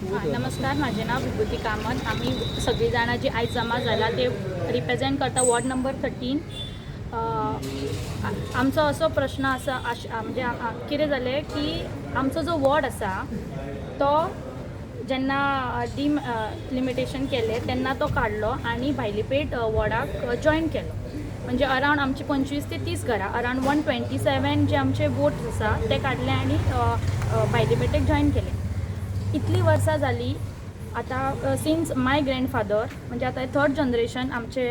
नमस्कार, म्हाजें नांव विभुती कामत. आमी सगळीं जाणां जी आयज जमा जाला ते रिप्रेजेंट करता वॉर्ड नंबर 13. आमचो असो प्रश्न आसा, म्हणजे कितें जालें की आमचो जो वॉर्ड आसा तो जेन्ना डीम लिमिटेशन केलें तेन्ना तो काडलो आनी भायलीपेठ वॉर्डाक जॉयन केलो. म्हणजे अरावंड आमची 25 ते 30 घरां, अरावंड 127 जे आमचे वोट्स आसा ते काडले आनी भायलीपेठेक जॉयन केले. इतलीं वर्सां जालीं आतां, सिन्स माय ग्रँडफादर, म्हणजे आतां थर्ड जनरेशन आमचे,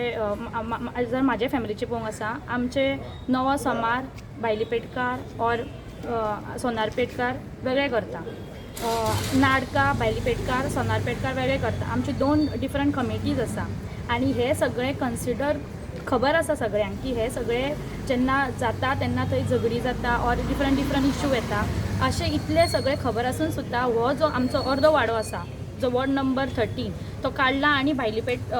जर म्हाजे फॅमिलीचे पळोवंक आसा, आमचे नवो सोमार भायली पेटकार ऑर सोनार पेटकार वेगळे करता, नाडका भायली पेटकार, सोनार पेटकार वेगळे करता. आमचे दोन डिफरंट कमिटीज आसा आनी हे सगळे कन्सिडर खबर आसा सगळ्यांक की हे सगळे जेन्ना जाता तेन्ना थंय झगडी जाता ऑर डिफरंट डिफरंट इश्यू येता. अशें इतलें सगळें खबर आसून सुद्दां हो जो आमचो अर्दो वाडो आसा, जो वॉर्ड नंबर 13, तो काडला आनी भायलीपेठ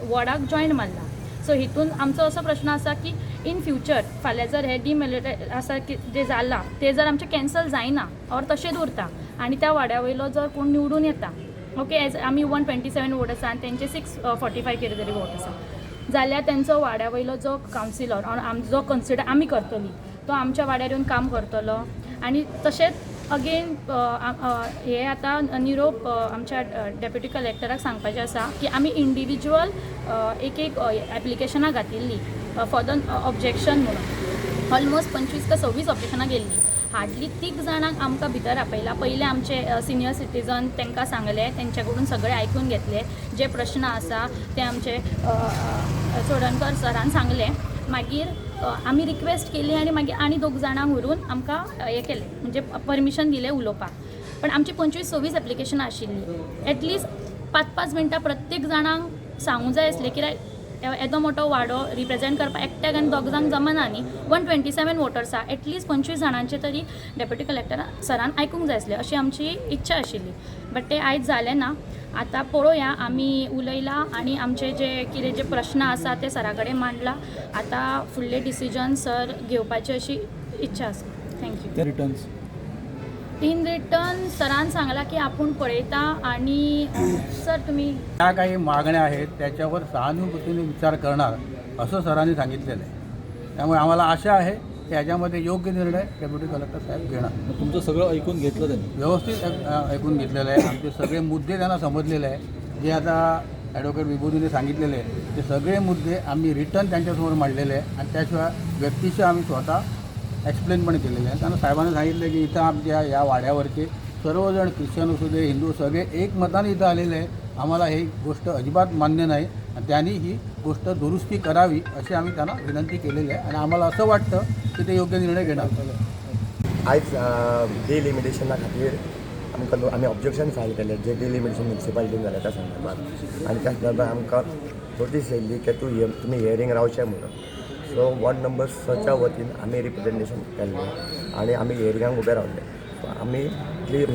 वॉर्डाक जॉयन मारला. सो हितून आमचो असो प्रश्न आसा की इन फ्युचर फाल्यां जर हे डिमेलिटे आसा की जें जालां तें जर आमचें कॅन्सल जायना ऑर तशेंच उरता आनी त्या वाड्या वयलो जर कोण निवडून येता, ओके, एज आमी 127 वोट आसा आनी तेंचे 645 कितें तरी वोट आसा जाल्यार तेंचो वाड्या वयलो जो कावन्सिलर ऑर जो कन्सिडर आमी करतली तो आमच्या वाड्यार येवन काम करतलो. आनी तशेंच अगेन हे आतां निरोप आमच्या डेप्युटी कलेक्टराक सांगपाचें आसा की आमी इंडिविज्युअल एक एक एप्लिकेशनां घातिल्लीं फॉर the objection म्हणून. ऑलमोस्ट 25 का 26 ऑब्जेक्शनां गेल्लीं. हार्डली तीग जाणांक आमकां भितर आपयला. पयलें आमचे सिनियर सिटीजन तांकां सांगलें, तेंच्या कडून सगळें आयकून घेतलें. जे प्रश्न आसा ते आमचे चोडणकर सरान सांगलें. मागीर आमी रिक्वेस्ट केली आनी मागीर आनी दोग जाणांक व्हरून आमकां हें केलें, म्हणजे परमिशन दिलें उलोवपाक. पण आमची 25 26 एप्लिकेशनां आशिल्लीं. एटलिस्ट पांच पांच मिनटां प्रत्येक जाणांक सांगूं जाय आसलें, कित्याक येदो मोठो वाडो रिप्रेजेंट करपाक एकट्याक आनी दोग जाणांक जमना न्ही. 127 वोटर्स आहा, एटलिस्ट 25 जाणांचे तरी डेप्युटी कलेक्टर सरान आयकूंक जाय आसलें अशी आमची इच्छा आशिल्ली, बट ते आयज जालें ना. आतां पळोवया, आमी उलयला आनी आमचे जे कितें जे प्रश्न आसा ते सरा कडेन मांडला. आतां फुडले डिसिजन सर घेवपाची अशी इच्छा आसा. Thank you. Returns? In return सरान सांगला की आपूण पळयता आणि सर तुम्ही ज्या काही मागण्या आहेत त्याच्यावर सहानुभूतीने विचार करणार असं सरांनी सांगितलेलं आहे. त्यामुळे आम्हाला आशा आहे की याच्यामध्ये योग्य निर्णय डेप्युटी कलेक्टर साहेब घेणार. मग तुमचं सगळं ऐकून घेतलं त्यांनी? व्यवस्थित ऐकून घेतलेलं आहे. आमचे सगळे मुद्दे त्यांना समजलेले आहे. जे आता ॲडव्होकेट विभूतीने सांगितलेले आहे ते सगळे मुद्दे आम्ही रिटन त्यांच्यासमोर मांडलेले आहे आणि त्याशिवाय व्यक्तिशः आम्ही स्वतः एक्सप्लेन पण केलेले आहे त्यांना. साहेबांनी सांगितलं की इथं आमच्या या वाड्यावरचे सर्वजण ख्रिश्चन असू दे, हिंदू, सगळे एकमताने इथं आलेले आहे. आम्हाला ही गोष्ट अजिबात मान्य नाही आणि त्यांनी ही गोष्ट दुरुस्ती करावी अशी आम्ही त्यांना विनंती केलेली आहे आणि आम्हाला असं वाटतं की ते योग्य निर्णय घेणार. आयज डिलिमिटेशना खातीर आमकां आमी ऑब्जेक्शन फायल केलें, जे डिलिमिटेशन म्युन्सिपालिटीन जालें त्या संदर्भात. आनी त्या संदर्भात आमकां नोटीस येयल्ली की तूं तुमी हियरींग रावचें म्हणून. सो वॉर्ड नंबर 6च्या वतीन आमी रिप्रेजेंटेशन केल्लें आनी आमी हियरिंगाक उबे रावले. सो आमी क्लियर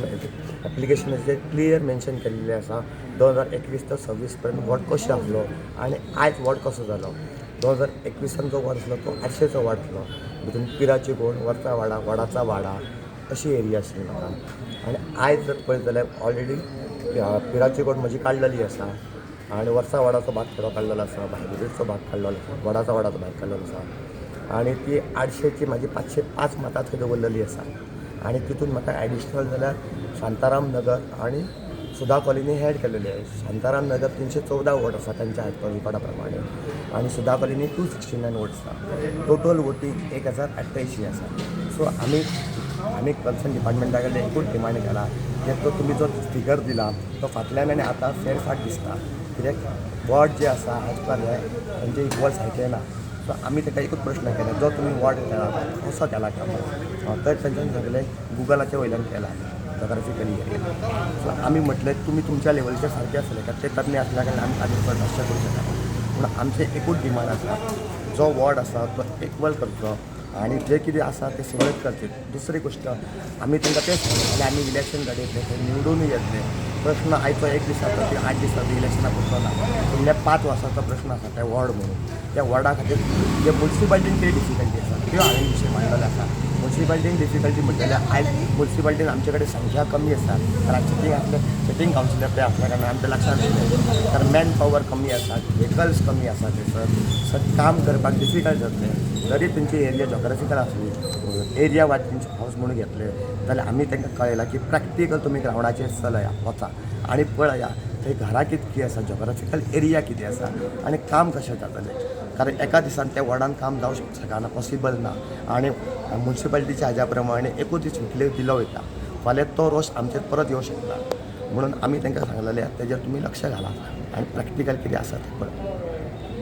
एप्लिकेशनाचेर क्लियर मेन्शन केल्लें आसा, 2021 ते 26 पर्यंत वॉर्ड कशें आसलो आनी आयज वॉर्ड कसो जालो. 2021सान जो वॉर्ड आसलो तो आडशेचो वॉर्ड आसलो. भितून पिराची कोण, वरचा वाडा, वडाचा वाडा अशी एरिया आसली म्हाका. आनी आयज जर पळयत जाल्यार ऑलरेडी पिराची कोण म्हजी काडलेली आसा आनी वर्सा वाडाचो भाग थोडो काडलेलो आसा, भायलेचो भाग काडलेलो आसा, वडाचा वाडाचो भाग काडलेलो आसा आनी ती आडशेची म्हाजी 505 मतां थंय दवरलेली आसा. आनी तितून म्हाका एडिशनल जाल्यार शांताराम नगर आनी सुधा कॉलनी एड केलेली आहे. शांताराम नगर 314 वोट आसा तांच्या रिकॉर्डा प्रमाणे आनी सुधा कॉलनी 269 वोट आसा. टोटल वोटींग 1088 आसा. सो आमी आमी कन्सर्न डिपार्टमेंटा कडेन एकूच डिमांड केला की तो तुमी जो फिगर दिला तो फाटल्यान आनी आतां फेरफाट दिसता, कित्याक वॉर्ड जे आसा आज पर्यंत तांचे इक्वल सारकें ना. सो आमी ताका एकूच प्रश्न केला, जो तुमी वॉर्ड केला तो कसो केला काय म्हणून. तर तांच्यानी सांगलें गुगलाच्या वयल्यान केला, जोग्राफिकली. सो आमी म्हटलें तुमी तुमच्या लेवलचे सारके आसले कारण ते तज्ञ आसल्या कारणान आमी ताजेर चड भाश्य करूं शकना. पूण आमचें एकूच डिमांड आसा, जो वॉर्ड आसा तो इक्वल करचो आनी जे कितें आसा तें सुरळीत करचें. दुसरी गोश्ट, आमी तांकां तें सांगलें, जाल्यार आमी इलेक्शन घडयतले, थंय निवडूनय येतले. प्रश्न आयचो एक दिसाचो की 8 दिसाचो इलेक्शना पुरतो ना. फुडल्या 5 वर्साचो प्रश्न आसा त्या वॉर्ड म्हणून. त्या वॉर्डा खातीर जे मुन्सिपालिटीन कितें डिफिकल्टी आसा त्यो हांवें विशय मांडलेले आसा. मुन्सिपाल्टीन डिफिकल्टी म्हणटले आयज मुन्सिपाल्टीन आमचे कडेन संख्या कमी आसा, कारण सिटींग आसले, सिटींग कावन्सिलर ते आसल्या कारणान आमच्या लक्षांत येयलें, कारण मॅन पावर कमी आसा, व्हेकल्स कमी आसा थंयसर. सो काम करपाक डिफिकल्ट जातलें. तरी तेंची एरिया जॉग्राफिकल आसली, एरिया वायज तेंचे हावस म्हणून घेतले जाल्यार आमी तांकां कळयलां की प्रॅक्टिकल तुमी ग्रावंडाचेर चलया, वचा आनी पळया थंय घरां कितकी आसा, जॉग्राफिकल एरिया कितें आसा आनी काम कशें जातलें. कारण एका दिसान त्या वॉर्डान काम जावं शकना, पॉसिबल ना. आनी मुन्सिपाल्टीच्या हाज्या प्रमाणे एकूच दीस विकले दिलो वयता, फाल्यां तो रोस आमचेर परत येवं शकता. म्हणून आमी तांकां सांगलेलें, तेजेर तुमी लक्ष घाला आनी प्रॅक्टिकल कितें आसा तें पळय.